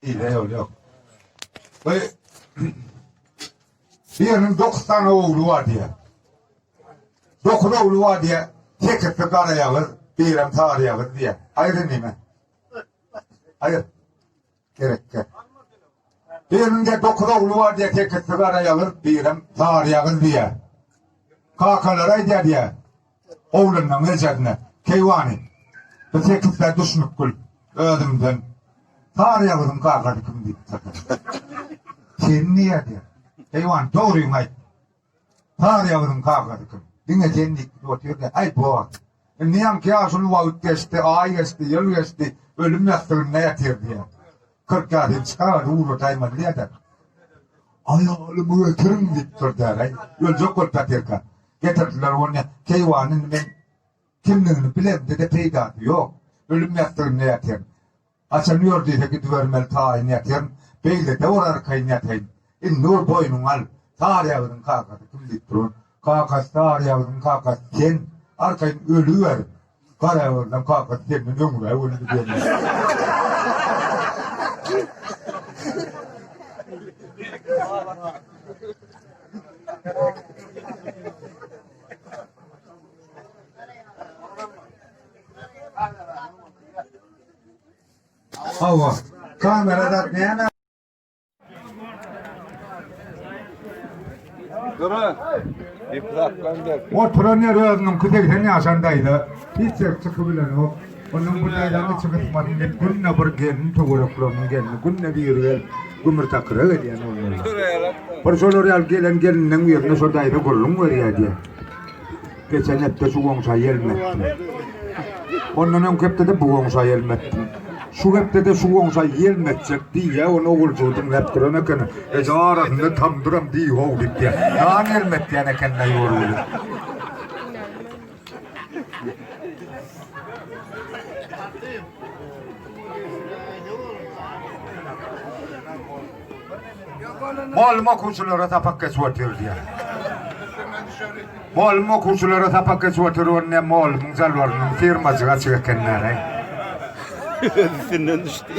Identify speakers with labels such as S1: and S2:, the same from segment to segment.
S1: Hile ýol ýok. Bu biriniň 9 sany ogly bar diýýär. 9 ogly bar diýýär. Sekizsi garaýagyz, birem saryýagyz diýýär. Aýry nime? Aýr. Gerekde. Biriniň de 9 ogly bar diýýär, sekizsi garaýagyz, birem saryýagyz diýýär. Kakalary aýdýar diýýär. Oglunyň ejesine, Keýwany, bu sekizde düşnük gül, özümden Saryýagyzyň kakasy kim diýipdir. Sen diýýär diýýär. Keýwany, dogryňy aýt. Saryýagyzyň kakasy kim? Diňe sen diýip gidip otyr diýýär. Aý, bor. Indi ýaňky ýaşuly wagt geçdi, aý geçdi, ýyl geçdi, ölüm ýassygynda ýatyr diýýär. 40 ýaşyny çykarady, ugradaýmaly diýýär-de. Aýalymy getiriň diýipdir diýýär. Öljek bolup ýatyrka. Getirdiler ony. Keýwany indi men kimligini bilemde-de peýdasy ýok. Ölüm ýassygynda ýatyryn. Haçan ýör diýse gidibermeli taýyn ýatyryn. Beýle-de bir arkaýyn ýataýyn. Indi bir boýnuňa al. Saryýagyzyň kakasy kim diýip duran. Kakasy Saryýagyzyň kakasy sen. Arkaýyn ölüber. Garaýagyzdan kakasy senden öňräk öldi diýen. Hawa, kamera zat näme? Oturan ýeri özüniňki 80 ýaşan daýza. Hiç ýer çykybilenok. Onuň bu daýzanyň içi gysmasyn diýip günde bir gelin töwerekleriniň gelni günde biri gelip gümür takyra gelýän bolmaly. Bir şolar ýaly gelen gelinleň birine şo daýza gürrüň berýär diýýär. Geçen hepde şu goňşa ýelmetdim. Ondan öňki hepde-de bu goňşa ýelmetdim. Şu hepde-de şu goňşa ýelmetjek diýýär, ony oguljygy diňläp duran eken. Eje arasynda tamdyram diý-how diýip diýýär. Nan ýelmetýän eken-dä ýorguly. Mugallym okuwçylara sapak geçip otyr diýýär. Mugallym okuwçylara sapak geçip otyr, onda mugallymyň jalbarynyň firmajygy açyk eken-dä.
S2: Üstünden düşdi.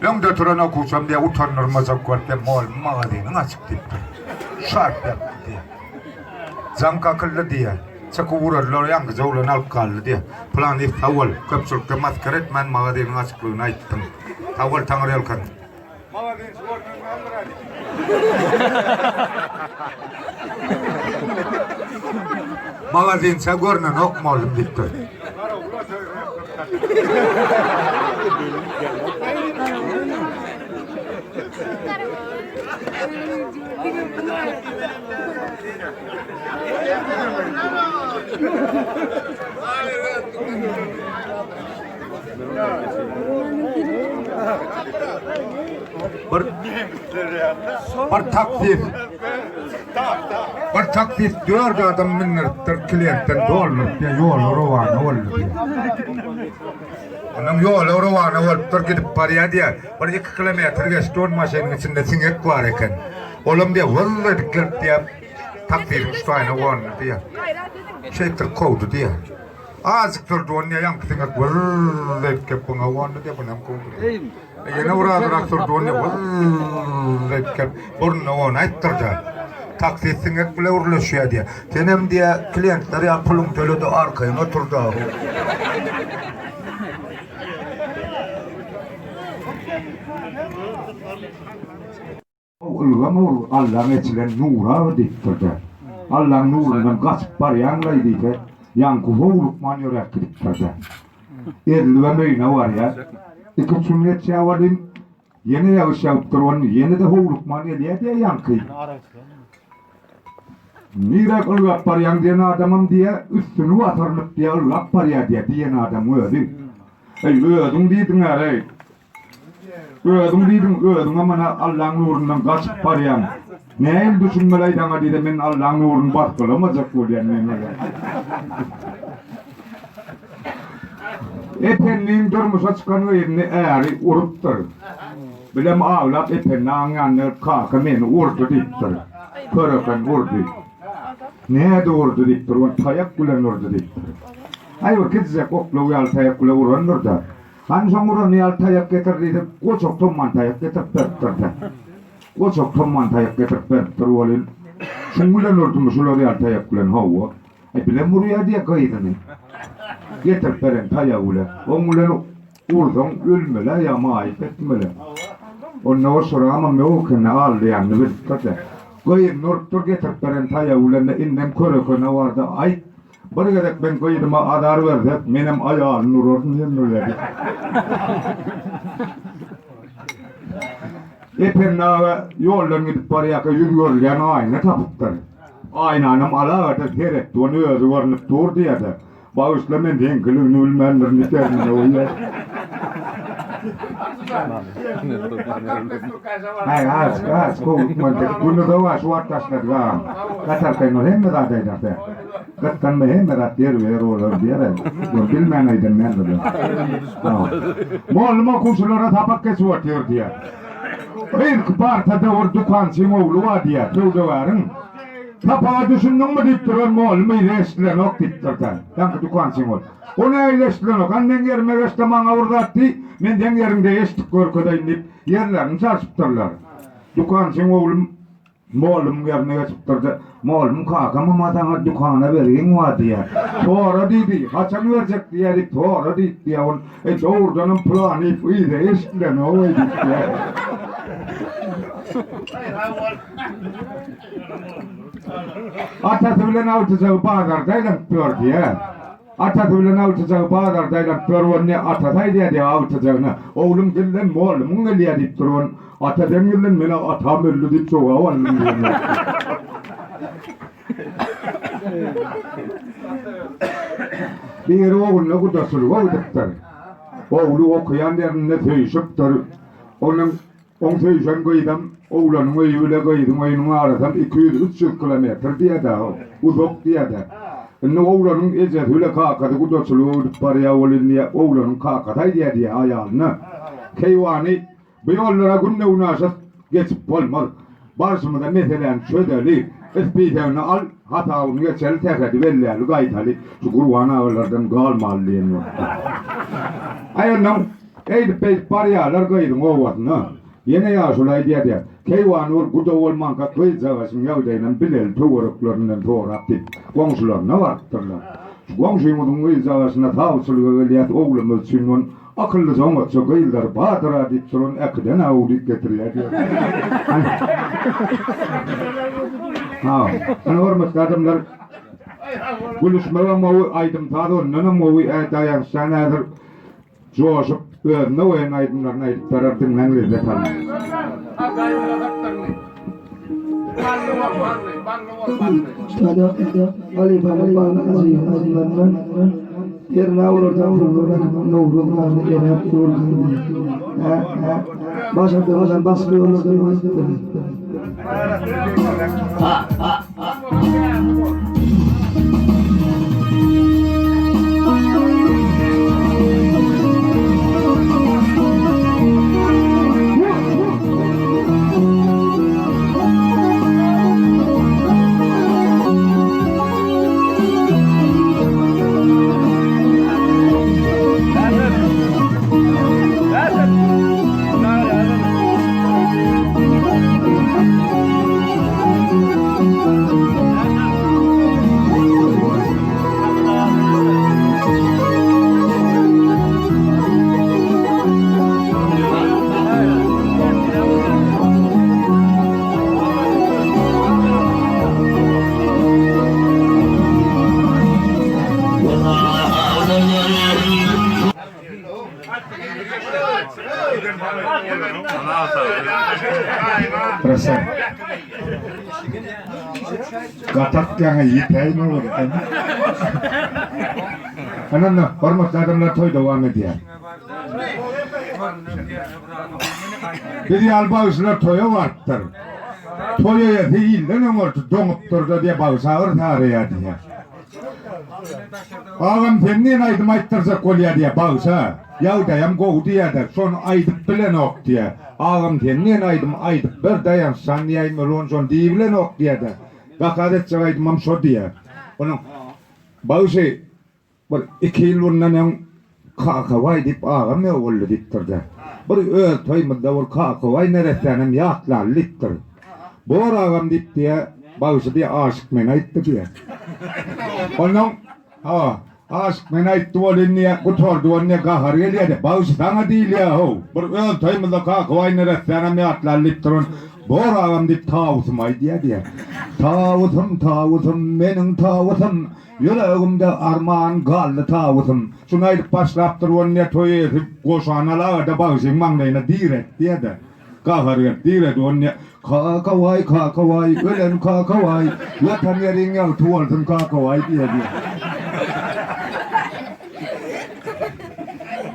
S1: Öňde duran okuwçam diýýär, utandyrmajak bolup diýýär, mugallym magazynyň açyk diýipdir. Şarp ýapdy diýýär. Jaň kakyldy diýýär. Çykyp ugradylar, ýaňkyja oglan alyp galdy diýýär. Pylany sag bol, köpçülikde masgara etmän magazynyň açyklygyny aýtdyň. Sag bol, Taňryýalkasyn. Magazinçä görnenok mollum diýipdir. Bir bir taksist bir taksist dört adam mindiripdir klientden dolduryp diýe ýola rowana boldy diýe. Onuň ýola rowana bolupdyr gidip barýar diýe. Bir 2 kilometr geçdi ol maşynyň içinde siňek bar eken. Olam diýe wyz edip gelip diýe taksiniň üstüne gondy diýe. Şeýtdirip kowdy diýe. Azjyk durdy, onda ýaňky siňek wyrr edip gelip buňa gondy diýip, bunam kowdy. Ýene bir azrak durdy, onda wyrr edip gelip burnuna gonaýypdyr-da. Taksist siňek bile gürleşýär diýýär. Senem diýýär, klientler ýaly puluňy töle-de arkaýyn otur-da. Ylgam ol Allaň eçilen nura diýipdir-de. Allaň nurundan gaçyp barýaň-laý diýse, ýaňky howlukman ýöräp gidipdir-de. Ezilibem öýüne barýar. Iki-üç gün geçýär welin, ýene ýagyş ýagypdyr, ony ýene-de howlukman gelýär diýýär ýaňky. Nirä ylgap barýaň diýen adamam diýýär, üstüni basyrynyp diýýär, ylgap barýar diýýär, diýen adamyň özi. Eý, özüň diýdiň-ä-eý. Özüň diýdiň, özüňem ana Allaň nurundan gaçyp barýaň. Nähili düşünmeli-aý saňa diýse, men Allaň nuruny basgylamajak bolýan men ola. Ependiň durmuşa çykan gyzyny äri urupdyr. Bilem aglap Ependi aň ýanyna gelip kaka meni urdy diýipdir. Kör eken urdy. Näde urdy diýipdir, ony taýak bilen urdy diýipdir. Aý bir kiçijek oklaw ýaly taýak bilen urandyr-da. Hany şoň urany ýaly taýak getir diýse, goçak tomman taýak getirip beripdir-de. Goçak tomman taýak getirip beripdir welin, şuň bilen urdumy, şular ýaly taýak bilen, hawa. Aý, bilem urýar diýýär gyzyny. Getirip beren taýagy bilen. Oň bilen ursaň ölmeli-ä ýa maýyp etmeli. Onda o şuramam ýok eken-dä, aldaýanyny bilipdir-de. Gyzyny urupdyr getirip beren taýagy bilen-de, indem körekene bardy, aýt, Bir gezek men gyzyma azar berse, menem aýalyny uraryn diýen bolýar. Ependi aga ýoldan gidip barýarka ýüz görülýän aýna tapypdyr. Aýnanam alaga-da seretdi, ony özi görnüp dur diýýär-de. Bagyşla men seňkiligini bilmändirin diýip ernine goýýar. Haý, az, az, gowlukman dek. Günüze bar, şu wagt başladyk agam. Gatarkaýyn ol hemme zat aýdar sen. Gyssanma hemme zat ýerbe-ýer bolar diýer. Gör, bilmän aýdan däldir. Mollum okuwçylara sapak geçip otyr diýer. Yzky partada bir dükançyň ogly bar diýer, söwdagäriň. Sapaga düşündiňmi diýip duran mollum yza eşidilenok diýipdir-de. Ýaňky dükançyň ogly. O nähili eşidilenok? Hany meň ýerime geç-de maňa bir zat diý, men seň ýeriňde eşidip görkezeýin diýip, ýerlerini çalşypdyrlar. Dükançyň ogly mollumyň ýerine geçipdir-de, Mollum kakamam-a saňa dükana bergiň bar diýýär. Sora diýdi, haçan berjek diýýär diýip, sora diýip diýýär. Ol, Eý, dogrudanam pylanyýew yza eşidilenok-eý diýip diýýär. Atasy bilen agtyjagy bazarda aýlanyp ýör diýýär. Atasy bilen agtyjagy bazarda aýlanyp ýör bolny atasy aýdýar diýýär agtyjagyna, Oglum gillen mollumyň gelýär diýip duran, Ata sen gillen men-ä atam öldi diýip jogap aldym diýen bolupdyr. Biri ogluna gudaçylyga gidipdir. Ogly okaýan ýerinde söýüşipdir. Onuň Oň söýüşen gyzam oglanyň öýi bile gyzyň öýüniň arasam 200-300 kilometr diýýä-dä, uzak diýýä-dä. Indi oglanyň ejesi bile kakasy gudaçylyga gidip barýa welin diýýä, oglanyň kakasy aýdýa diýýä aýalyna, Keýwany, bu ýollara günde-günaşa geçip bolmaz. Barşymyza meseläni çözeli, ispisegini al, hasabyny geçeli, sähedi belläli, gaýtaly, şu Gurban agalardan galmaly diýen bolupdyr. Aý onnoň Eýdip-beýdip barýarlar gyzyň obasyna. Ýene ýaşuly aýdýar diýýär, Keýwany bir guda bolmanka gyzjagaşyň ýagdaýynam bileli töwereklerinden sorap diýip, goňşularyna barypdyrlar. Şu goňşymyzyň gyzjagaşyna sawçylyga gelýäs, oglumyz üçin on akyllyja oňatja gyzlary bardyr-a diýip duran äkiden-ä diýip getirýär diýýär. Ha, ine hormatly adamlar, gülüşmegem gowy, aýdym-saz ondanam gowy, ä daýançjan häzir Joşup, özüne goýan aýdymlaryny aýdyp berer, diňläň lezzet alyň.
S3: Halypamyz Bally Hajyýewiň aýdymlaryndan Hernä olardan pullar Nowruz nany eräp dur diýdi. Hä, hä. Başardygymyzdan başga ýollardan aýdypdyr.
S1: Proszę. Gatak ýaňy ýetäýin olur. Ananda, hormatly adamlar toý dowam edýär. Biz ýaly bagşylar toýa barypdyr. Toý eýesi ilden öňürti doňupdyr-da diýe bagşy agyr saraýar diýýär. Agam sen diýen aýdym aýtdyrjak bolýar diýýär bagşa. Ýagdaýam gowy diýýär-de, şony aýdyp bilenok diýýär. Agam sen diýen aýdymy aýdyp ber daýançjan diýäýmeli ony şony diýibilenok diýýär-de. Zakaz etjek aýdymam şo diýýär. Onuň bagşy bir iki ýyl mundan öň. Kakabaý diýip agam ýok boldy diýipdir-de. Bir öz toýumyzda bir Kakabaý neressänem ýatlaly diýipdir. Bor agam diýip diýýä, bagşy diýýä Aşyk men aýtdy diýýä. Onnoň, hawa, Aşyk men aýtdy welin diýýä, gutardy welin diýýä, gahary gelýä-de, bagşy saňa diýilýä how, bir öz toýumyzda Kakabaý neressänem ýatlaly diýipdir. On, bor agam diýip Tawusym aýdýa diýýä. Tawusym, Tawusym, meniň Tawusym, Ýüregimde arman galdy tawusym. Şuny aýdyp başlapdyr ol ne toý eýesi goşany alagada bagşyň maňlaýyna diretýä-de. Gahary gelip diredi ol ne Kaka waý kaka waý ölen kaka waý ýatan ýeriň ýagty bolsun kaka waý diýe diýe.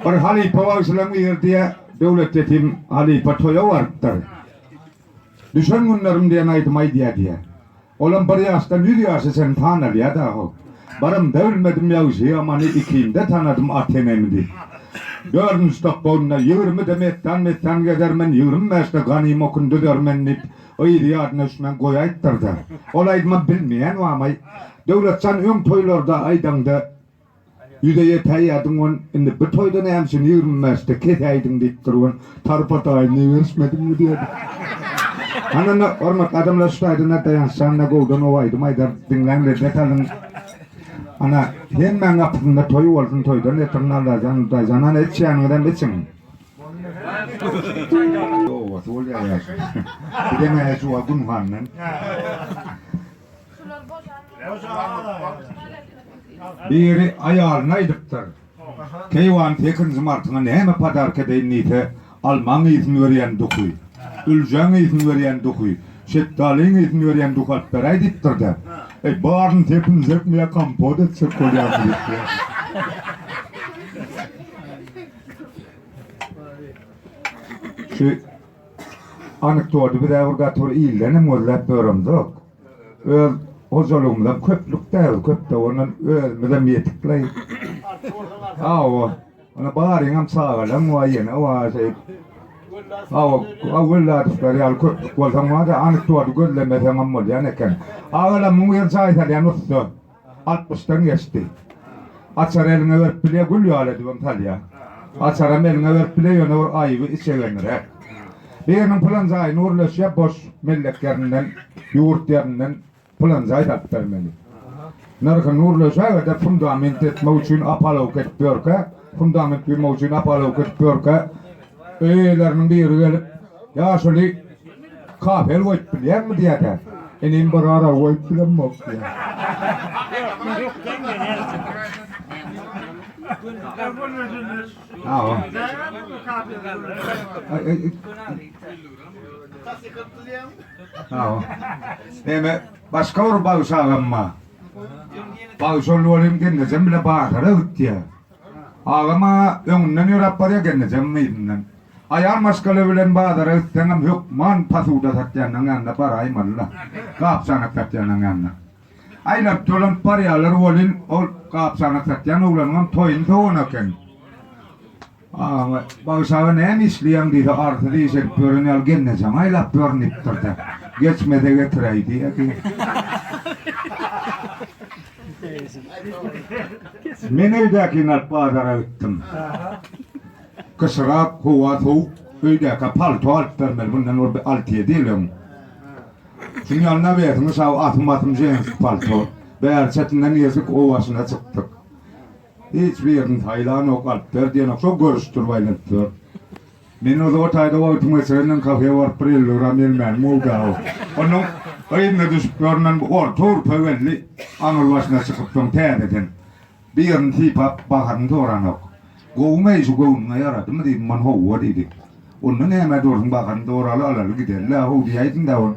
S1: Bir halypa bagşylaň biri diýe Döwlet ýetim halypa toýa barypdyr. Düşen günlerim diýen aýdym aýdýa diýýä. Olam bir ýaşdan ýüz ýaşa çenli tanalýa-da how. Barymda bilmedim ýagşy-ýamany, ikimde tanadym ata-enemi diýip. Dördünji topbagynda ýigrimide messan-messan gezermen, 20 bäşde ganym okun düzermen diýip, yzy ýadyna düşmän goýaýypdyr-da. Ol aýdymam bilmeýän wamaý. Döwletjan öň toýlarda aýdaňda Ýüze ýetäýýädiň on, indi bir toýda näme üçin 25-de kesäýdiň diýipdir on, tarpa taýyny iberişmediňmi diýedi. Hany indi hormatly adamlar şu taýda ne daýançjan ne gowdan gowy aýdym aýdar, diňläň lezzet alyň. Ana hemmäň gapysynda toý bolsun toýdan getirin Allajan Hudaýjan ana içýäniňizem içiň. Obasy bolýar ýaşuly. Bizem äý şu wagt Günhandan. Biri aýalyna aýdypdyr. Keýwany sekizinji martyňa näme podarka edeýin diýse, almaň ysyny berýän duhy, üljäň ysyny berýän duhy, şetdalyň ysyny berýän duhy alyp beräý diýipdir-de. Eý, baryny sepinjekmi ýa kompot etjek bolýarmy diýipdir. Şu anekdody biz-ä bir gaty bir ildenem gözläp ýöremzok. Öz hojalygymyzam köplük däl, köp-de ondan özümizem ýetikleý. Hawa, ony baryňam çagalaň bar, ýene bar şeýdip. Hawa, Welladowlar ýaly köplük bolsaň bar-da, anekdody gözlemeseňem bolýan eken. Agalam muň ýer jaý salýan ussa. Altmyşdan geçdi. Açary eliňe berip bilýär, gül ýaly edibem salýar. Açaram eliňe berip bilýär, ýöne bir aýyby içegenräk. Biriniň pylan jaýyny gürleşýär, boş mellek ýerinden, ýurt ýerinden pylan jaý salyp bermeli. Nyrhyny gürleşäge-de fundament etmek üçin opalowka edip ýörkä, fundament guýmak üçin opalowka edip ýörkä, öý eýeleriniň biri gelip, Ýaşuly, Kafel goýup bilýäňmi diýýär-de. Inim bir ara goýup bilemok diýýär. Hawa. Hawa. Näme, başga bir bagşy agam bar. Bagşy ol welin gelnejem bile bazara gitýär. Agam-a öňünden ýöräp barýar, gelnejem yzyndan. Aýal maşgala bilen bazara gitseňem hökman posuda satýanyň ýanyna baraýmaly-la. Gap-çanak satýanyň ýanyna. Aýlanyp-dolanyp barýarlar welin, ol gap-çanak satýan oglanyňam toýuny sowan eken. Agaň, Bagşy aga näme işleýäň diýse, arsyz iş edip ýören ýaly gelnejeňi aýlap ýörün diýipdir-de. Geçmese getiräý diýýär. Men öýdäkini alyp bazara gitdim. Gyşyrak, howa sowuk, öýdäkä palto alyp bermeli, mundan bir alty-ýedi ýyl öň. Şuny ýanyna bersiň, şaw asym-asym ženski palto. Bäri çetinden girdik, o başyna çykdyk. Hiç birini saýlanok, alyp ber diýenok, şo görüşdirip aýlanyp ýör. Men o taýda wagtym geçirenden kafeýe baryp bir 50 gram ýelmänim boldy-ow. Onuň yzyna düşüp ýörmän orta urpa geldi, aňyr başyna çykyp soň täzeden. Birini sypap, baharyny soranok. Gowumy şu göwnüňe ýaradymy diýdim, man howwa diýdi. Onda nämä dursuň baharyny soraly alaly gideli-lä how diýäýdiň-dä ol.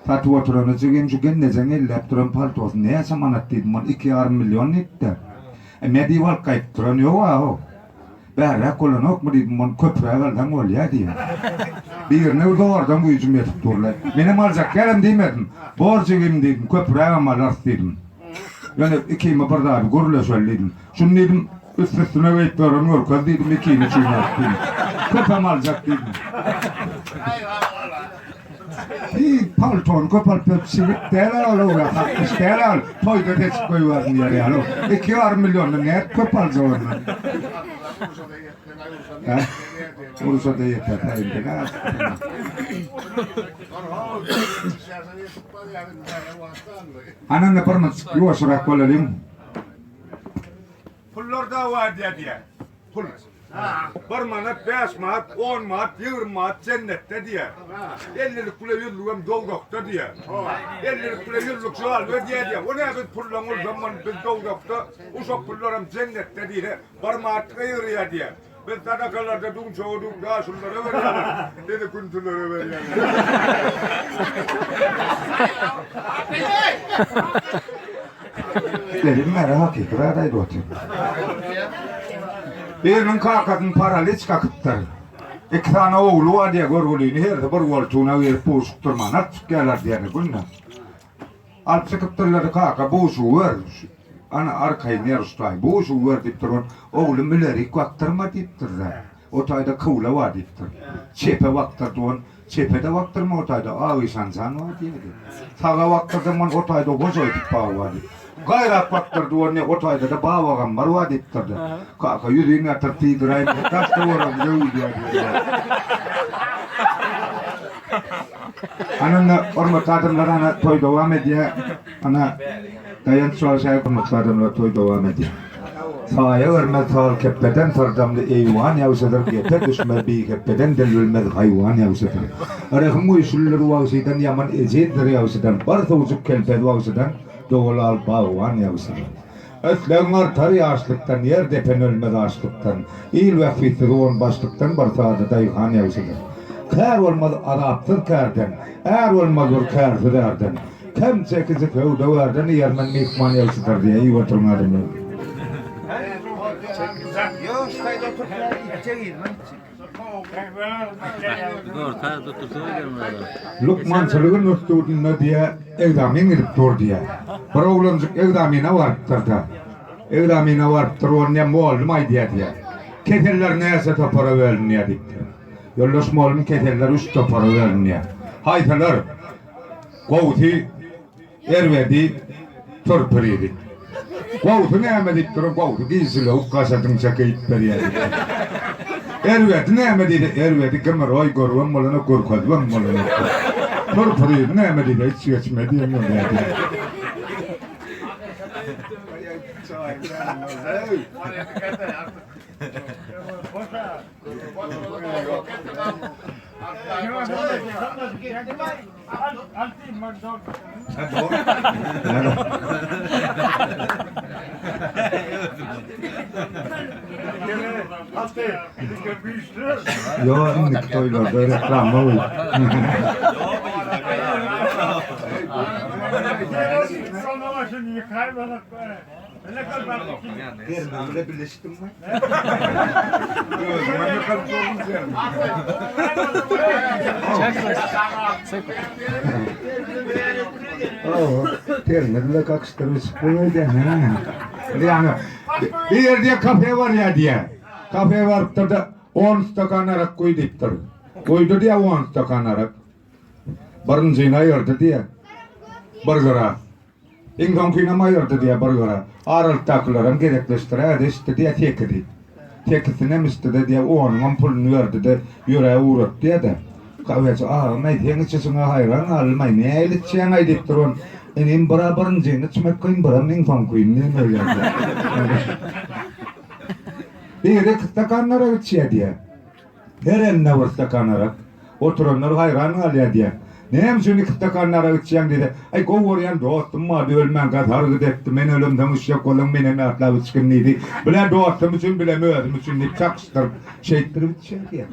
S1: Satyp oturana jigim şu gelnejeň elläp duran paltosy näçe manat diýdim, man iki ýarym million diýipdi. E me diýip alyp gaýdyp duran ýog-a how. Bärräk bolanokmy diýdim, man köpräk alsaň bolýa diýýär. Birine zordan güýjüm ýetip dur-la. Menem aljak dälem diýmedim. Bor jigim diýdim, köprägem alarys diýdim. Ýöne ikimiz bir zady gürleşeli diýdim. Şuny diýdim, üst-üstüne geýip ýören görkez diýdim, ikini üçin alyp diýdim. Köpem aljak diýdim. Hiý, paltony köp alyp berip çigit däl al ola, satgyç däl al, toýda seçip goýberin diýer ýaly. 2,5 milliondan nädip köp aljak ondan? Hä? Uruşa-da ýeter, indi näme? Hany indi bir myçyk ýuwaşyrak bolalyň. Pullar dawa edýär diýýär. Pul. Bir manat, bäş manat, on manat, 20 manat jennetde diýýär. Ellilik bile ýüzlügem dowzahda diýýär. Ellilik bile ýüzlük žalba edýär diýýär. O näme biz pullaň ulsam biz dowzahda, uşak pullaram jennetde diýse, bir manat gygyrýar diýýär. Biz sadakalarda duňçaga duň ýaşululara berýärler, sizi küntülere berýärler. Dedim bäri hakyky zat aýdyp otyr. Biriniň kakasyny paraliç kakypdyr. Iki sany ogly bar diýýär, görgülini hersi bir goltugyna girip buşup durman alyp çykýarlar diýýär günde. Alyp çykypdyrlar kaka buşugy ber. Ana arkaýyn ýer şu taý buşugy ber diýipdir. Ol oglum ilerik bakdyrma diýipdir-de. O taýda kywla bar diýipdir. Çepe bakdyrdy ol. Çepe-de bakdyrma o taýda Ak işanjan bar diýdi. Saga bakdyrdym ol o taýda Hoja aýdyp baba bar diýip. Gaýrak bakdyrdy ol ne o taýda-da Baba Gambar bar diýipdir-de. Kaka ýüzüň ýatyryp diýdiräýme daş-töweregimize öwülýär diýdi. Ana indi hormatly adamlar ana toý dowam edýär. Ana daýanç şaý hormatly adamlar toý dowam edýär. Saýa görmez sal kepbeden syrdamly eýwan ýagşydyr, gepe düşmez bihepbeden dil bilmez haýwan ýagşydyr. Rehim güýçlüdir wagşydan ýaman ejizdir ýagşydan, bar suwjuk kelpez wagşydan dogalal bagban ýagşydyr. Islegiň artar ýaşlykdan, ýer depen ölmez açlykdan, il bähbitsiz on başlykdan bir sada daýhan ýagşydyr. Kär bolmaz azapsyz kärden, är bolmaz bir kärsiz ärden. Kem çekiji söwdagärden ýermen myhman ýagşydyr diýýär, iýip oturyň adamlar. Lukmançylyk institutynda diýýär, ekzamen gidip dur diýýär. Bir oglanjyk ekzamene barypdyr-da. Ekzamene barypdyr, ol näme mugallym aýdýar diýýär. Keseller näçe topara bölünýär diýipdir. Ýoldaş mugallym keseller üç topara bölünýär. Haýsylar? Gowusy erbedi pürpüridi. Gowusy näme diýip duran, gowusy gijilewük gaşadyňça geýip berýär diýdi. Erbedi näme diýdi, erbedi gymyroý görübem bolanok, görkezibem bolanok. Pürpüridi näme diýdi, hiç geçme diýen bolýar diýdi. Ýok, indiki toýlarda reklama goý. Bermegine birleşdimmi? Özüme ýykylyp durdum sen. Termiz bile kakışdyryp içip goýaýdýan. Ýa-ni bir ýerde kafe barýar diýýär. Kafe barypdyr-da 10 stakan arak guý diýipdir. Guýdy diýýär 10 stakan arak. Birinjini aýyrdy diýýär. Bir gyra. Iň soňkynam aýyrdy diýýär bir gyra. Aralykdakylaram gezekleşdiräýdi, içdi diýýär sekizi. Sekizsinem içdi-de diýýär, onuňam puluny berdi-de, ýöräp ugratdy diýýär-de. Kafeçi, Agam-aý, seň içişiňe haýran galdym-aý, nähili içýäň-aý diýip duran. Inim, bir-ä birinjini içmek kyn, birem iň soňkyny diýen bolýar diýýär. Biri iki stakan arak içýär diýýär. Her eline bir stakan arak. Oturanlar haýran galýar diýýär. Näme üçin iki stakan arak içýäň diýse, Aý, gowy görýän dostum bardy, ölmänkä sargyt etdi, men ölemsoň içjek bolsaň menem ýatlap içgin diýdi. Bile dostum üçin, bilem özüm üçin diýip çakyşdyryp, şeýtdirip içýär diýýär.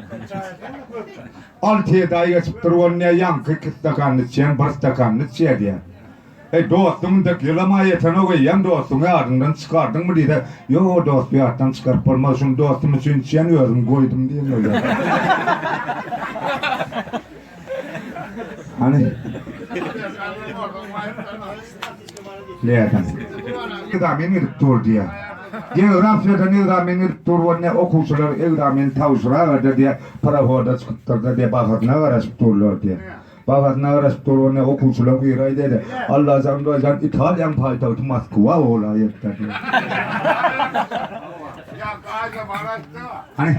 S1: Alty-ýedi aý geçipdir, ol ne ýaňky iki stakanyny içýän, bir stakanyny içýär diýýär. Eý, dostum dek ýylam-a ýetenok eýýäm dostuňy ýadyňdan çykardyňmy diýse, Ýok, o dosty ýatdan çykaryp bolmaz, şuny dostum üçin içýän, özüm goýdum diýen bolýar. Hany? Näden? Ekzamen gelip dur diýýär. Geografiýadan ekzamen gelip dur, onda okuwçylar ekzamen tabşyraga-da diýýär, parohoda çykypdyr-da diýýär, baharyna garaşyp durlar diýýär. Bahasyna garaşyp dur onda okuwçylar biri aýdýardy. Allajan Hudaýjan Italiýaň paýtagty Moskwa bolaýypdyr diýip.
S4: Ýaňky Aýjamal aýtdy.
S1: Hany,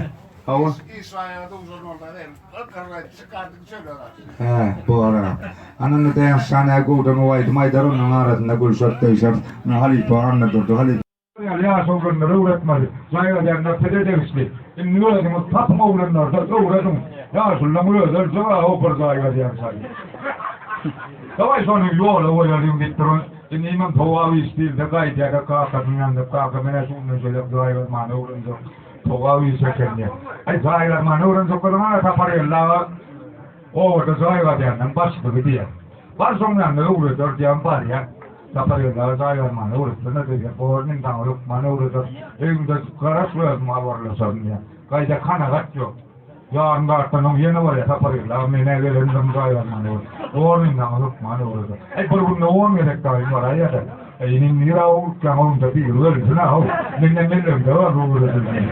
S1: hawa.
S4: Işaýa duşan bolsa sen gykyryp çykardyň çöle.
S1: Hä, bor-a. Ana indi Daýançjan äý gowudan gowy aýdym aýdar, ondan arasynda gülşek degşeris. Ine halypa Annadurdy halypa. Ýaly ýaş oglanlara öwretmeli. Jaý alýanlar size degişli. Indi özüňiz tapyň oglanlarda öwrediň. Ýaşulylaň özi öljek-ä o bir jaý alýança. Dawaý şony ýola goýalyň diýip duran inimem sogap iş diýilse gaýdýada kakasynyň ýanyna kaka menä şu günden şeýläk jaý almany öwrenjek sogap iş eken diýýär. Aý jaý almany öwrenjek bolsaň ana Sapargeldi aga obada jaý gazýandan başlygy diýýär. Bar şoň ýanyna öwreder diýýän barýar. Sapargeldi aga jaý gazmany öwretsene diýýär. Bor men saňa hökman öwrederin. Öýüňde garaş özüm habarlaşaryn diýýär. Gaýda kanagat ýok. Ýarym sagatdan soň ýene barýar Sapargeldi aga men-ä gelendirin jaý gazmany öwret. Bor men saňa hökman öwrederin. Äý bir günde on gezek daýym baraýýar-da. Äý inim nirä ugurtýaň onda biri ölsün-ä-how. Mende mellegde bar öwrederin diýýär.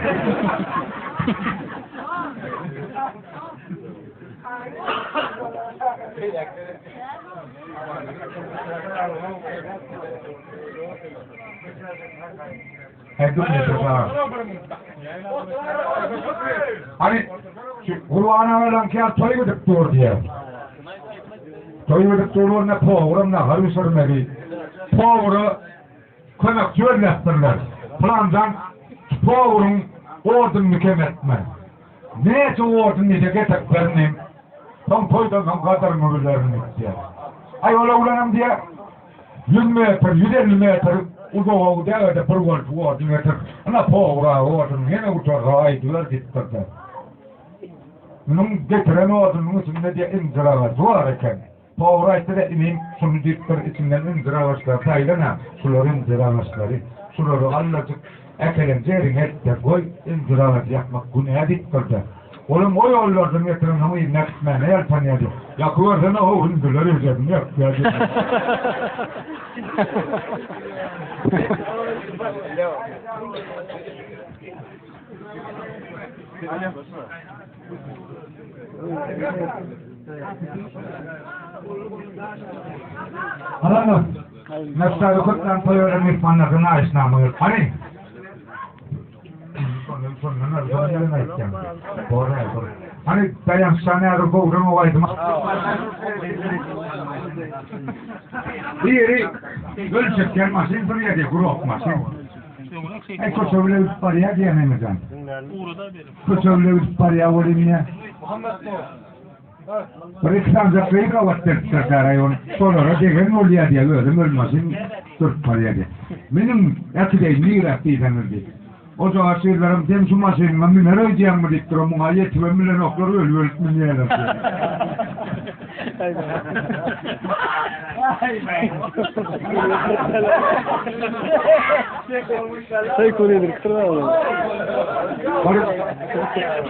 S1: Hany şu Gurban agalaňky ýaly toý gidip dur diýýär. Toý gidip dur bolanda powuram nahar bişirmeli. Powura kömekçi belläpdirler. Pylanjan powuryň odunyny kem etme. Näçe odun diýse getirip berin. Soň toýdan soň gadyryňy bilerin diýýär. Aý ol oglanam diýýär, 100 metr, 150 metr uzaga gidäge-de bir bolçuk odun getir. Ynha powra odun ýene gutarsa aýdyber diýipdir-de. Munuň getiren odunyň içinde diýýär injir agajy bar eken. Powar aýtdy-da, Inim, şuny diýipdir, içinden injir agaçlary saýlan-a, şular injir agaçlary. Şulary allajyk äkelen ýeriňe et-de, goý, injir agajy ýakmak günä diýipdir-de. Olam o ýollardan getirensoň yzyna äkitmäne ýaltanýar diýip. Ýakybersene-how, injirler ejesini ýakýar diýip. Haraňyz. Nätdäri köpden toý beren myhmanlardan haýyşnama gelip. Hany? Şondan şondan al, şondan bilen aýtýan. Bor, bor. Hany daýançdan häzir gowran o aýdyma. Biri göl çekýän maşyn sürýär diýip, gurok maşyn. Aý köçe bile gidip barýar diýen Emirjan. Köçe bile gidip barýar welin diýýär. Bir iki sanjak gyz gabat gelipdir däraý ony şolara degen bolýar diýýär özem öl maşyn sürüp barýar diýýär. Meniň äkideýin niräk diýseňiz diýip. O jogap gyzlaram sen şu maşynyňa müner öýdýäňmi diýipdir o muňa ýetibem bilenoklar ölüp ölüp münýärler diýýär.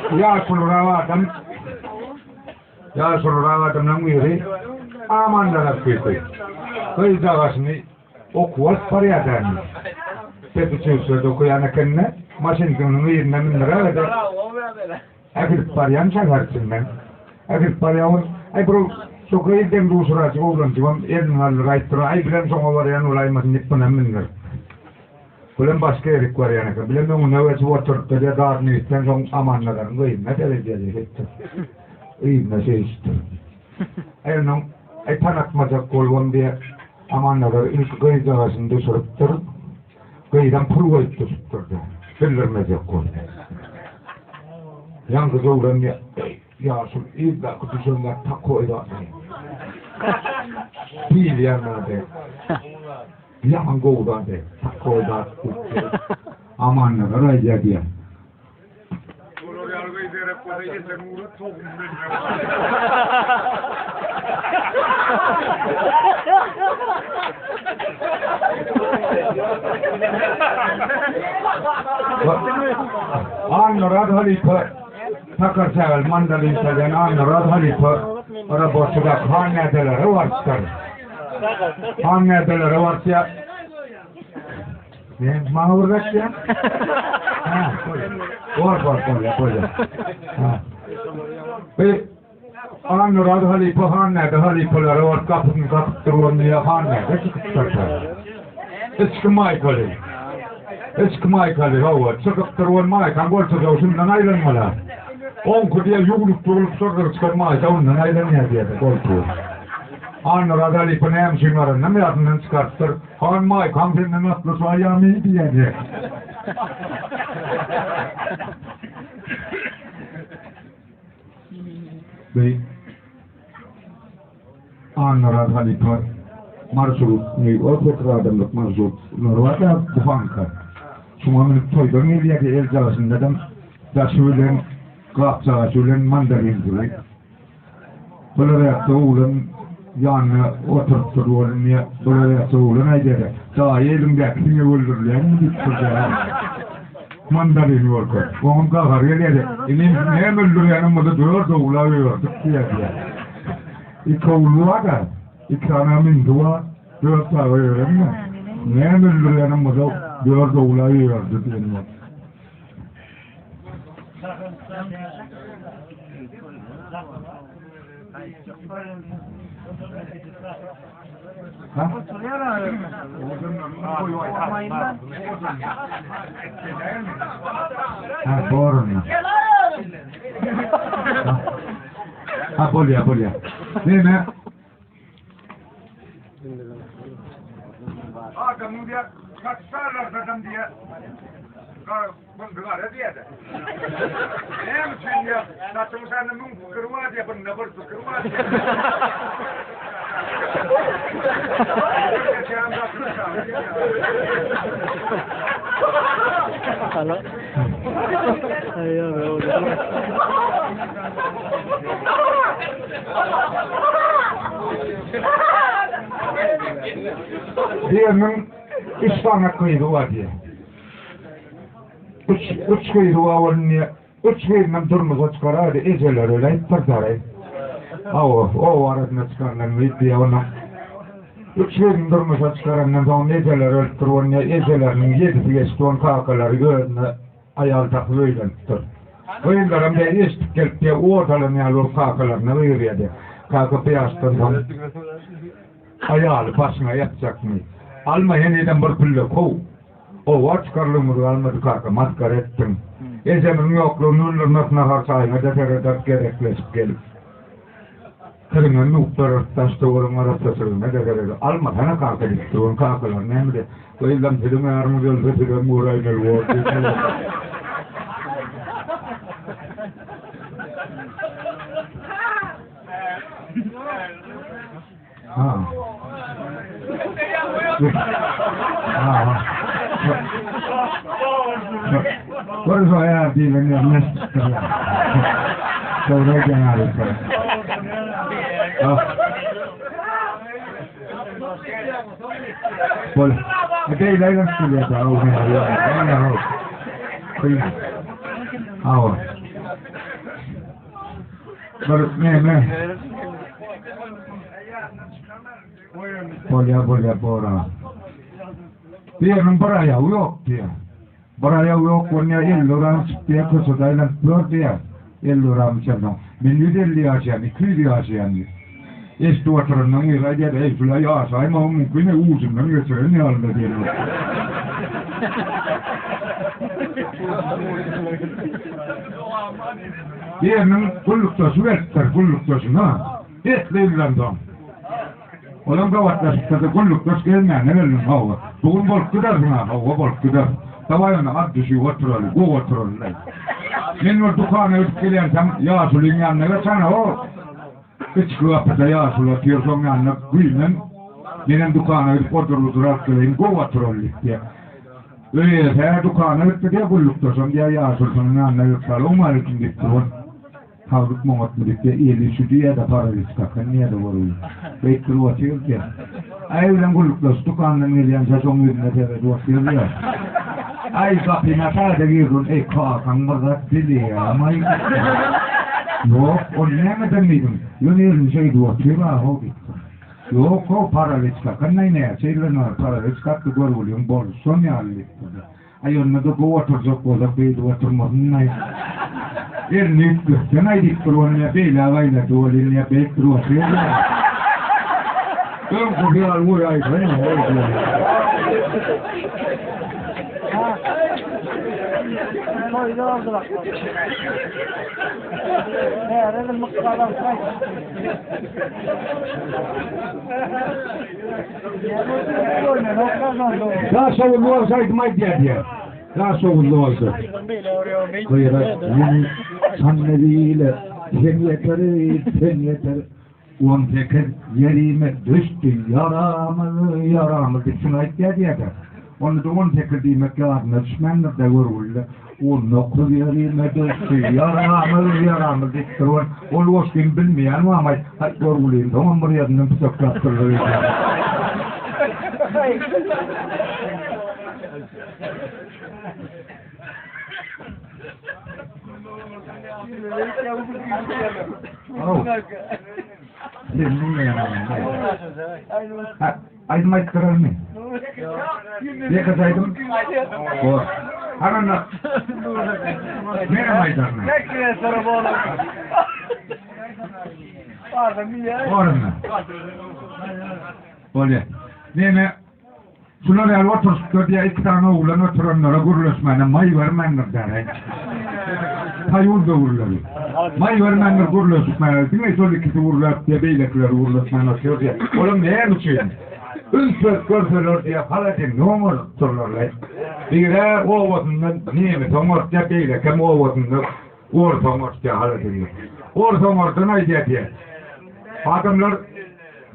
S1: Bir ýaşulurak adam ýaşulurak adamlaryň biri Amanlara küýki. Gyzjagaşyny okuwa alyp barýar dämi. Peduçilişede okaýan ekeni, maşynsynyň yzyna mündüräge-de Äkidip barýan şäher içinden. Äkidip barýan ol, aý bir şo gyz deň duşurajyk oglanjygam elini galdyryp aýtdyr, aý bizem şoňa barýan bolaýmasyn diýip munam mündir. Bulam başga ýerik barýan eken. Bilen öňüne geçip oturypdyr diýýär, dadyny gitseň şoň Amannazaryň gyzyna seredýär diýip şeýtdir. Yzyna şeýdipdir. Aý onuň, aý tanatmajak bolubam diýýär, Amannazar ilki gyzjagazyny düşüripdir. Gyzam pul goýup düşüpdir-de, bildirmejek boldy. Ýaňky göwrem ýaşuly yzdaky düşenler takoý zat diýilýän zady. Ýaman gowy zady, takoý zat diýip. Amannazar aýdýar diýýär.
S4: Olar ýaly gyz gerek bolsa ýeteň ugra tohum bermek.
S1: Annamyrat halypa Sakar Sägel mandolin çalýan Annamyrat halypa Raboçyda han nädelere barypdyr. Han nädelere barypýar. Men maňa bir gaçýan. Ha, bor, bor, bor, bor. Ha. Bir. Annamyrat halypa han näde halypalara baryp gapysyny kakypdyr ol niýe han näde çykypdyr Içki maýkaly. Içki maýkaly hawa çykypdyr ol maýkaň goltujagy şundan aýlanmaly. Oňky diýe ýuwlup-ýuwlup syrdyryp çykan maýka ondan aýlanýar diýýär goltugy. Annamyrat halypa näme üçin baranynam ýadyndan çykarypdyr. Han maýkaň senden atly şaýamy diýýär. Beý. Annaraz halypa marşrutny, o sekiz adamlyk marşrutlar bar-da, buhanka. Şoňa münüp toýdan gelýärdi, el jagasynda-da daşy bilen, gapjagaşy bilen mandalinjigi. Bular ýatsa oglan ýanyna oturypdyr, ol indi bular ýatsa oglan aýdýar-da, Daýy eliňdäki siňek öldürilýärmi diýip durýar. Mandalini görkez. Oňam gahary gelýär. Inim, näme öldürýäniň bolsa dört ogla ördük diýýär. Iki ogly bar-da, iki sany mindi bar, dört çaga örenmi? Näme öldürýäniň bolsa dört ogla ördü diýen. Ha, borun. Ha, bolýar, bolýar. Näme?
S4: Adamyň diýýär, saçlarlardan diýýär. Bundy gara diýýär-de. Näme üçin diýýär, saçyň sende müň pikir bar diýýär, bunda bir pikir bar diýýär.
S1: Biriniň üç sany gyzy bar diýýär. Üç, üç gyzy bar bolun diýýär. Üç gyzynam durmuşa çykaraýdy, ejeleri öläýipdir dagy. Hawa, oba arasynda çykarylan gyz diýýär onuň. Üç gyzyny durmuşa çykarandan soň ejeleri ölüpdir, bolun diýýär. Ejeleriniň ýedisi geçdi, onuň kakalary özüne aýal tapyp öýlenipdir. Gyzlaram diýýär, eşidip gelip diýýär, ot alan ýaly bolup kakalaryna gygyrýar diýýär. Kaka bu ýaşdan soň aýaly başyňa ýatjakmy? Alma henizem bir pille kow. Oba çykarlygymyz galmady kaka, masgara etdiň. Ejemiziň ýoklugyny bildirmek nahar-çaýyňa-da serederis gezekleşip gelip. Kiriňe nukdararys daş-töweregiň arassaçylygyna-da serederis. Almasana kaka diýip duran kakalar näme diýer. Gyzlam siziň äriňiz ölse sizem göräýmeli bor diýip. Ha. Ha. Bir soýar diýlen ýerine çykypdyr. Dogry aýdýaň halypa. Bol. Beýle aýlanyp gelýär da, o Kyn. Hawa. Bir neme? Bolýar, bolýar, bora. Biriniň bir aýagy ýok diýýär. Bir aýagy ýok bolýar, 50 gram içip diýýär, köçede aýlanyp ýör diýýär. 50 gram içensoň, men 150 ýaşaýan, 200 ýaşaýan diýip. Eşidip oturandan biri aýdýar, eý, şula ýaşaýmagyň mümkin, ujundan geçiren ýaly-da diýen. Biriniň gullukdaşy gelipdir, gullukdaşyna esli ýyldan soň. Olam gabatlaşypdyr-da, gullukdaş gelmäne geldim, hawa. Bu gün bolup gidersiň-ä, hawa, bolup gideris. Dawaý onda, at düşüp oturaly, gowy oturaly-laý. Men bir dükana gidip gelýänçäm, ýaşulyň ýanyna geçen-ow. Içki gapyda ýaşuly otyr, şoň ýanyna güýmen. Menem dükana gidip odur-budur alyp geleýin, gowy oturaly diýip diýýär. Öýe-hä, dükana gitdi diýýär, gullukdaşam diýýär, ýaşulusynyň ýanyna gelip, Salowmaleýkim diýip dur. Saglyk muňatmy diýip diýýär, eli şu diýýär-de, paraliç kakan diýýär-de görgüli. Beýdip durup otyr diýýär. Aý bilen gullukdaş dükandan gelýänçä şoň ýüzüne seredip otyr diýýär. Aý, gapyny açaý-da girdi, eý, kakaň bir zat bilýäm-aý. Ýok, ol nämeden diýdim. Ýöne elini şeýdip otyr-a-how diýipdir. Ýok-how, paraliç kakan-aý näçe ýyldan bäri paraliç kakdy görgüliň bolşy şon ýaly diýipdir. Aý, onda-da gowy oturjak bolsak beýdip oturmasyn-aý. Elini üýtgetsen aýdyp dur ony ýa beýläk aýlady welin ýa beýik dur otyr ýa. Öňküsi ýaly goýaýsaň Daşoguzly bolsa aýdym aýdýar diýýär. Daşoguzly bolsa. Gyrat ýüň Çandybil sen ýeter, sen ýeter. 18 ýerime düşdi ýaramyz, ýaramyz diýip şuny aýtýar diýýär-de. Onda-da 18 diýmek ýadyna düşmändir-de görgüli. 19 ýerime düşdi ýaramyz, ýaramyz diýip dur. Ol goşgyny bilmeýän barmy? Haý, görgüliň soňam bir ýerinden pyçaklapdyrlar öýdýän. Aýdym aýtdyrarmy? Ýeke aýdym. Bor. Harana. Menem aýdaryn. Bormy? Bolýar. Neme Şular ýaly oturyşypdyr diýýär, iki sany oglan oturanlara gürleşmäne maý bermändir däl-aý. Soýuz döwürleri. Maý bermändir gürleşmäne, diňe şol ikisi gürläp diýýär, beýlekileri gürleşmän otyr diýýär. Olam näme üçin? Üns berip görseler diýýär, holodilnik oňarypdyrlar-laý. Biri obasyndan nemes oňartýar, beýlekem obasynda ors oňartýar holodilnik. Ors oňardan aýdýar diýýär. Adamlar,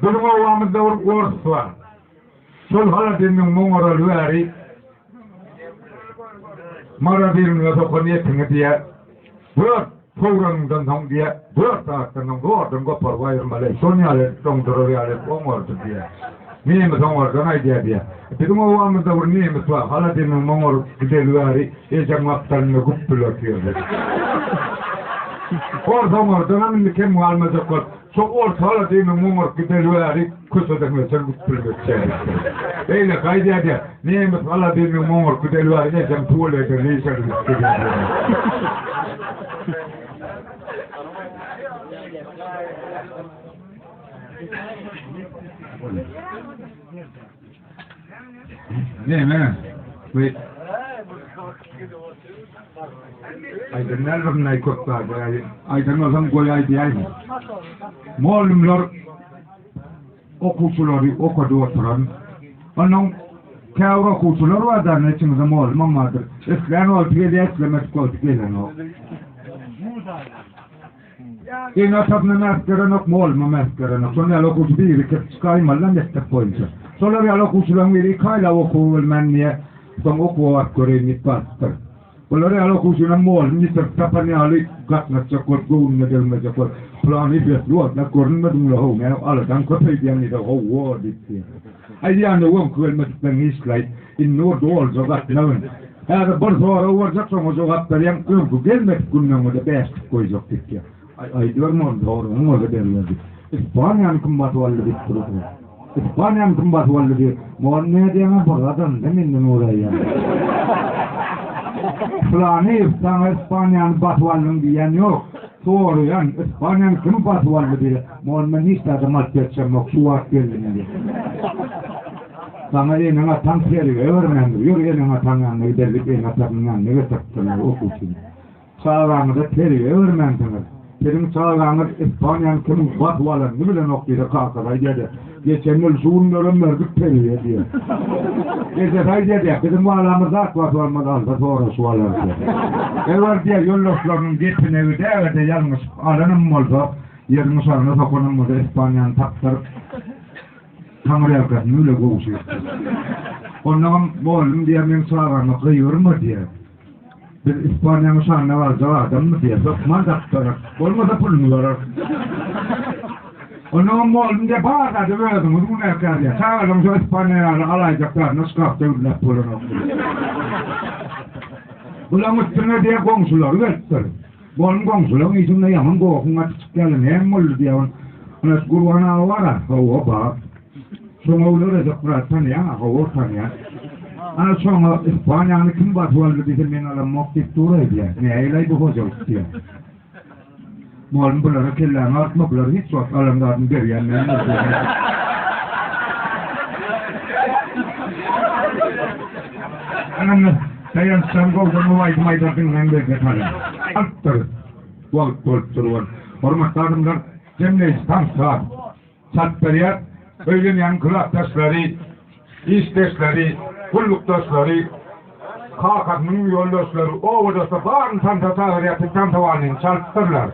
S1: biziň obamyzda bir ors bar. Şol holodilnigiň oňaraly bäri morodilnige sokan etiňi diýýär, dört sowranyňdan soň diýýär, dört sagatdan soň zordan goparyp aýyrmaly, şon ýaly edip doňdurar ýaly edip oňardy diýýär. Nemes oňardan aýdýar diýýär. Biziň obamyzda bir nemes bar, holodilnigiň oňaryp gideli bäri ejeň gapdalynda güpbüler diýerler. Ors oňardanam indi kem galmajak bolup, şo ors holodilnigiň oňaryp gideli bäri Köçeden geçen güpbülmek çägesi. Beýle gaýdýar diýýär. Nemes holodilnigiň oňaryp gideli bäri ejem tuwalete leýşerlik gelýär diýýär. Neme? Bu Aýdan näl bir näý köp zady. Aýdan bolsam goý aýdýaýyn. Mugallymlar okuwçylary okadyp oturan. Onuň käbir okuwçylar bar da, içiňizde mugallymam bardyr. Islän wagty gelýär, islemedik wagty gelenok. Ene-atasyna mäs gerenok, mugallyma mäs gerenok. Şonuň ýaly okuwçy biri kep çykaýmaly-da mekdep boýunça. Şolar ýaly okuwçylaryň biri iki aýlap okuwy bilmän diýe, soň okuwa baryp göreýin diýip barypdyr. Bular ýaly okuwçynam mugallym ýitirip tapan ýaly gatnaşjak bolup, göwnüne degmejek bolup, Pylany besli bolsak görünmediň-le how, näme aladaň köp öýdýän diýse, Hawa diýip diýýär. Aýdýan-da öňki gelmedikleň işlaý, indi bir dolja gatnagyn. Häzir bir sorag berjek, şoňa jogap berýäň, öňki gelmedik günleňe-de bäşlik goýjak diýip diýýär. Aý, aýdyber mugallym, soragyň bolsa beriber diýip. Ispaniýany kim basyp aldy diýip durdy. Ispaniýany kim basyp aldy diýip, mugallym nädýäň-ä bir gadamda menden uraýýaň. Pylanyýew saňa Ispaniýany basyp aldyň diýýän ýok. Soraýan, Ispaniýany kim basyp aldy diýýär. Mugallym men hiç zadam alyp berjemok, şu wagt geldim diýýär. Saňa eneň-ataň terbiýe bermändir, ýör eneň-ataň ýanyna gidelim diýip ene-atasynyň ýanyna getiripdirler okuwçyny. Çagaňyza terbiýe bermänsiňiz. Siziň çagaňyz Ispaniýany kimiň basyp alanyny bilenok diýse kakasy aýdýar-da, Geçen ýyl şu günlerem berdik terbiýe diýýär. Ejesi aýdýar-da, Biziň balamyz zat basyp almaz, alsa soraşyp alar diýýär. Eger diýýär, ýoldaşlarynyň gepine gidäge-de ýalňyşyp alanam bolsa, ýeriň yşagyna sokanam bolsa Ispaniýany tapdyryp, Taňryýalkasyny bile gowşurypdyr. Onnoňam mugallym diýýär, meň çagama gygyrma diýýär. Biz Ispaniýanyň şanyna galjak adammy diýýär. Hökman tapdyrar. Bolmasa puluny berer. Onnoňam mugallym diýýär, bar zada özüňiz günäkär diýýär. Çagalaryň şo Ispaniýa ýaly alaýjak zadyna şkafda gizläp bolanok diýýär. Bulaň üstüne diýýär, goňşulary gelipdir. Mugallym goňşularyň içinde ýaman gohuň gaty çykýarlar, näme boldy diýýär. Ine şu Gurban aga bar-a? Hawa, bar. Şoň ogly Rejep Myrat tanýaň-a? Hawa, tanýan. Ana şoňa Ispaniýany kim basyp aldy diýse men alamok diýip dur aýdýar. Nähili-aý bu hojalyk diýýär. Mugallym bulara kelläňi agyrtma, bular hiç wagt alan zadyny berýän däldir diýýär. Ana, daýançdan gowdan bu aýdym aýdar diňläň lezzet alyň. Alypdyr. Wagt bolupdyr ol. Hormatly adamlar, jemleýji tans saz. Çalyp berýär. Öýlenýäniň klasdaşlary, işdeşleri, gullukdaşlary, kakasynyň ýoldaşlary, obadaşlary baryny tansa çagyrýar, siz tansa baryny çalypdyrlar.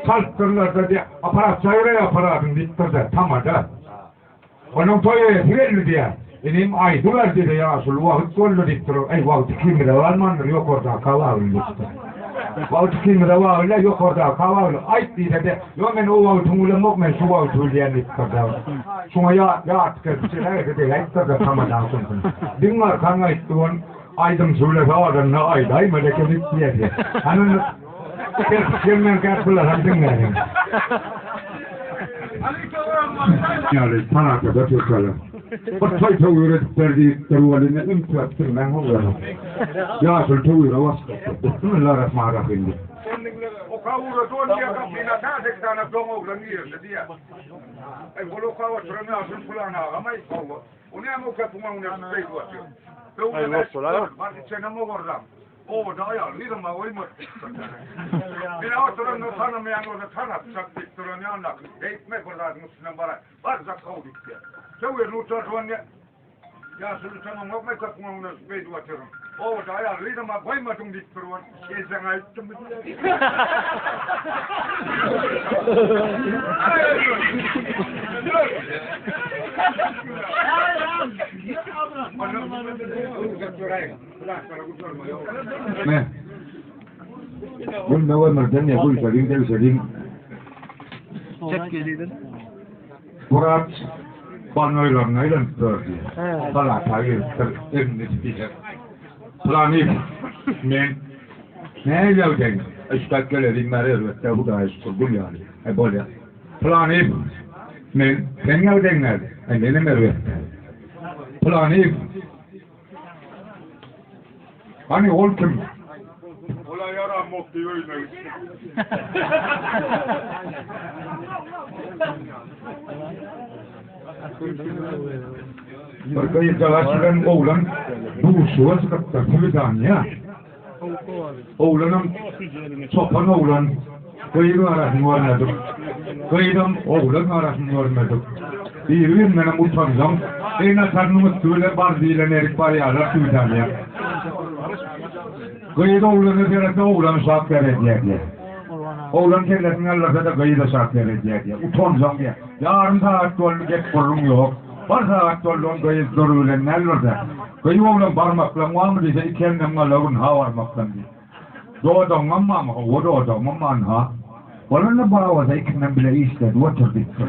S1: Çalypdyrlar-da diýýär, apparat çagyraý apparatyny diýipdir-de, tamada. Onuň toý eýesi geldi diýýär. Inim aýdyber diýdi, ýaşuly wagt boldy diýipdir. Eý, wagt ikimize galmandyr, ýokardaka bagly diýipdir. Wagt ikimize bagly, ýokardaka bagly. Aýt diýse-de, ýok men o wagtyňy bilemok, men şu wagty bilýän diýipdir. Şuňa ýat, ýat gelip çeläýse degäýipdir-de tamadaň şonsyny. Diň arkaň aýtdy ol, aýdymçy bile sazanda aýdaýmaly eken diýýär. Hany Kerpiç gelmänkä bularam diňläliň. Ýaly palatada tursalar. Bir toý töwir edip ber diýipdir welin üns berip diňläň oglana. Ýaşuly töwire başlapdyr. Bismillarahmanrahim diýip.
S4: Okap ugrady ol diýýär, gapyny açan sekiz sany doň oglan girdi diýýär. Aý, ol okap oturan ýaşuly pylan agam-aý, hawa. O näme okap muň öňüne çykyp beýdip otyr. Öwrüm, bar içenem ogurlam. Obada aýal gyzam-a goýmady diýipdir. Men-ä oturanda tanamaýan bolsa tanatjak diýip duran ýanyndaky beýtme bir zadyň üstünden baraý. Barjak how diýipdir. Töwirini uçardy onda. Ýaşuly tanaňokmy köpüň öňünde beýdip otyryn. Obada aýal gyzam-a goýmadyň diýip duran. Ejeň aýtdymy diýýär.
S1: Me. Gülme ömürden ya gülseliň degşeliň.
S2: Çek gelidin.
S1: Murat bannoýlaryna aýlanyp gördi. Palata giripdir, elinde spiker. Planyp, men nähili ýagdaýyň? Üstad gelelim bäri erbetde Hudaýa şükür gül ýaly. E bolýa. Planyp, men seň ýagdaýyň nähili? E menem erbetde. Planyp, Hany ol kim?
S4: Ola ýaramok diýip öýüne gitdi.
S1: Bir gyzjagaz bilen oglan duşuga çykypdyr, swidaniýa. Oglanam çopan oglan, gyz garasyny görmedik. Gyzam oglan garasyny görmedik. Biri-birindenem utanjaň, egnatarynyň üsti bile bar diýlen erik barýarlar swidaniýa. Gyz oglana seretse oglan şat seredýär diýýär. Oglan kellesini galdyrsa-da gyz-a şat seredýär diýýär. Utanjaň diýýär. Ýarym sagat boldy gep-gürrüň ýok. Bir sagat boldy ol gyz dur bilen näl birde. Gyz oglan barmaklaň barmy diýse iki elinem galagyn ha barmaklam diýip. Dodagyňam barmy? Hawa dodagymam bar ha. Bolanda bar bolsa ikimem bile işledip otur diýipdir.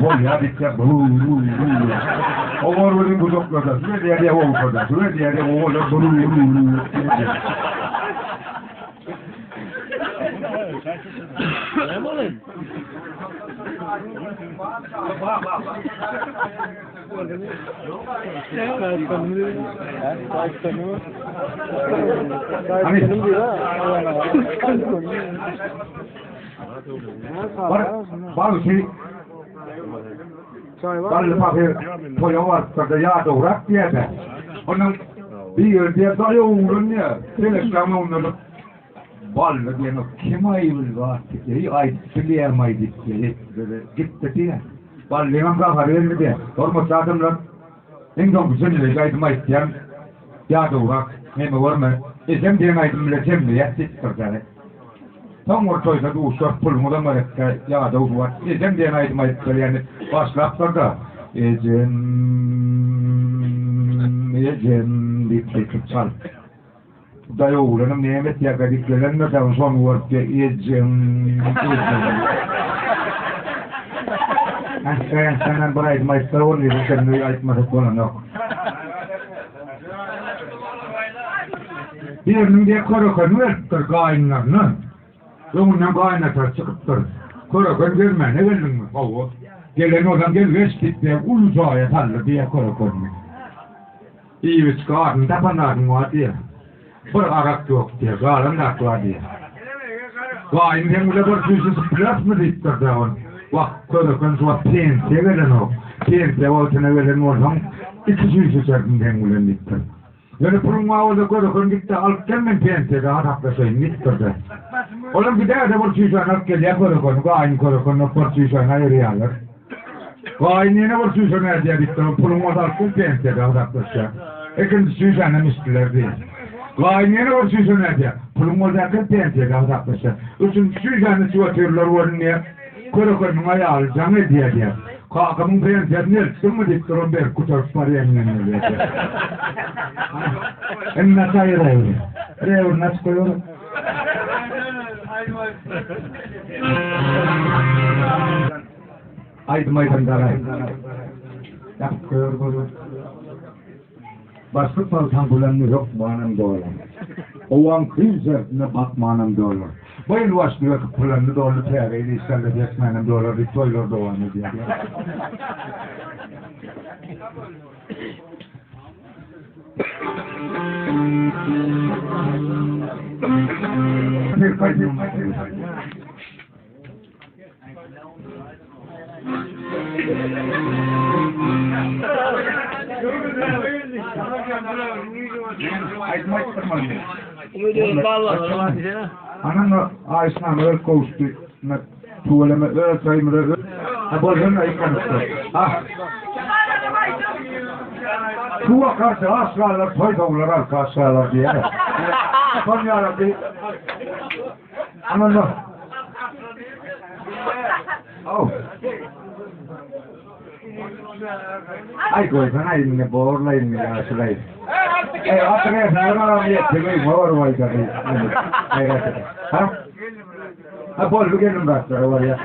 S1: Bolýa diýipdir. Bu-u-u-u. Owar welin gujakladasy gelýär ýa ogşadasy gelýär ýa owalar bu-u-u-u. Bagşy Bally pahyr toýa barypdyr-da, ýadawrak diýýär-de. Onuň bir ýeri diýýär, daýaw oglan diýýär, telekleň öňünde durup, Bally diýen kim aýybyny bar diýip, eý aýdyp bilýäm-aý diýip, gitdi diýýär. Ballyňam gahary geldi diýýär. Hormatly adamlar, iň soňky jemleýji aýdym aýtýan, ýadawrak, meni görme, ejem diýen aýdym bilen jemleýäs diýipdir dagy. Soň bir toýda duşarys, puluňyzam gerekkä, ýadaw şu wagt, ejem diýen aýdym aýdyp berýän diýip başlapdyr-da, Ejem, ejem diýip çekip çalyp. Hudaý oglunyň näme etýärkä diýip gelendir dagy şony görüp diýýär, Ejeň, ejeň. Heh, Daýançdanam bir aýdym aýtsa boldy, sen aýtmasak bolanok. Biriniň diýýär körekeni beripdir gaýynlaryna. Öňünden gaýynatar çykypdyr. Köreken bermäne geldiňmi? Hawa. Gelen bolsaň gel geç diýip diýýär, uly jaýa saldy diýýär körekenini. Iýip-içgi adyny tapan zadyň bar diýýär. Bir arak ýok diýýär, galan zat bar diýýär. Gaýyn seň bile bir çüýşe içip bilerismi diýipdir da ol. Wah, köreken şu wagt pensiýa gelenok. Pensiýa wagtyna gelen bolsaň, iki çüýşe içerdim seň bilen diýipdir. Ýöne puluň bar bolsa köreken git-de alyp gel men pensiýada hasaplaşaýyn diýipdir-de. Olam gidäge-de bir çüýşäni alyp gelýär körekeni, gaýyn körekeni bir çüýşäni aýyrýarlar. Gaýyn ýene bir çüýşe nädýär diýipdir, puluň bolsa alyp gel pensiýada hasaplaşýar. Ikinji çüýşänem içdiler diýýär. Gaýyn ýene bir çüýşe nädýär, puluň bolsa äkel pensiýada hasaplaşýar. Üçünji çüýşäni içip otyrlar welin diýýär, körekeniniň aýaly jaň edýär diýýär. Kakamyň pensiýasyny eltdiňmi diýipdir, ony berip gutaryp barýan men diýýär. Indi açaý rewri. Rewrini açyp goýber. Aýdym aýdan dagaý. Ýakyp goýar gözi. Başlyk paltaň gülenini hökmanam dolar. Howaň kyn şertinde batmanam dolar. Bu ýyl başlyk ekip pylanyny doldy täze ýyl işgärler ýetmänem dolar diýip toýlar dowam edýär. Aýdym aýtdyrmaly. Anam Aýşam öz gowuşdy. Tüweleme öz toýumyza öz Ha bolsun aýtmanypdyr. Ha. Suwa garşy aş galar, toý soňlar arka aş galar diýýär. Son ýaly Anam Aw. Aý goýsan aý indi borlaý indi ýaşulaý. Eý atyň eseri baram ýetdi goý bor goýda. Ha? Ha boldy gelin zatlara barýa.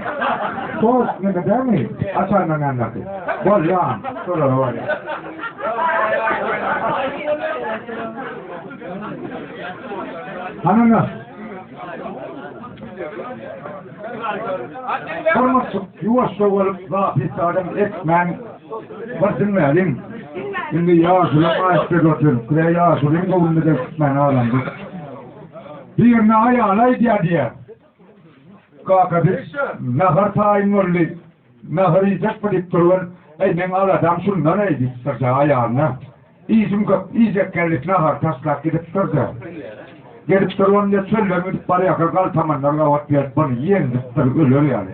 S1: Tost neme dämi? Açandan ýandaky. Bolýa, şolara barýa. Hanana. Hormatly ýuwaşja bolup zat adam etmäň. Bir diňläliň. Indi ýaşuly aýtdy otur. Kire ýaşulyň göwnüne de tutman adamdy. Birine aýaly aýdýar diýýär. Kaka bir nahar taýyn boldy. Nahar iýjek bir diýip durban. Eý meň aladam şundan eý diýipdir aýalyna. Işim köp, iýjek geldik nahar taşlap gidipdir-de. Gelipdir onda çölden gidip barýarka galtamanlar gabat gelip bir ýenjipdir öler ýaly.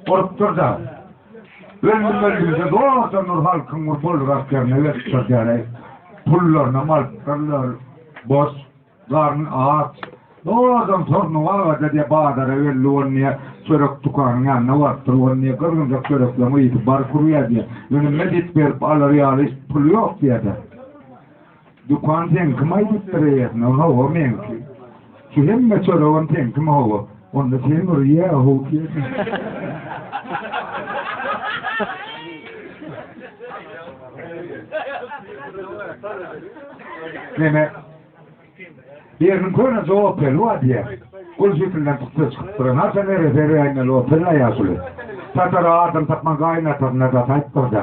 S1: Urupdyr-da. Öldüm öldümse zordan bir halkyň bir bolrak ýerine beripdir diýýär. Pullarynam alypdyrlar. Boş. Garny aç. Zordan tornuň agada diýe bazara geldi ol diýe çörek dükanyň ýanyna barypdyr ol diýe gyzgynjak çörekleň ysy baryp urýar diýe. Ýöne medit berip alar ýaly puly ýok diýe-de. Dükan seňkimi aýdypdyr eýesine, hawa meňki. Şu hemme çöregem seňkimi hawa. Onda sen bir ýe how diýe. Neme? Biriniň köneje Opeli bar diýýär. Gül şekilden tüsse çykyp duran. Haçan erese eräýmeli Opel-ä ýaşuly. Satara adam tapman gaýynatasyna-da saýypdyr-da.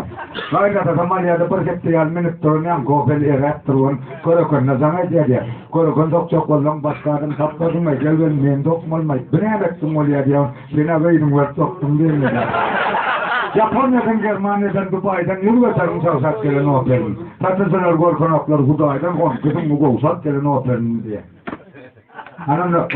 S1: Gaýynatasam alýa-da bir hepde ýaly münüp duran ýaňky Opel eräpdir. Ony Körekenine jaň edýär diýýär. Köreken sokjak bolsaň başga adam tapmadyňmy? Gel gel meni sokmalymaý. Bu näme etdiň bolýar diýýär. Sen-ä gyzyňy berip sokduň diýýär. Ýaponiýadan, Germaniýadan, Dubaýdan 100% çagşap gelen Opelin. Satyjylar görkenoklar Hudaýdan onki süňňi gowşap gelen Opelin diýýär. Anam.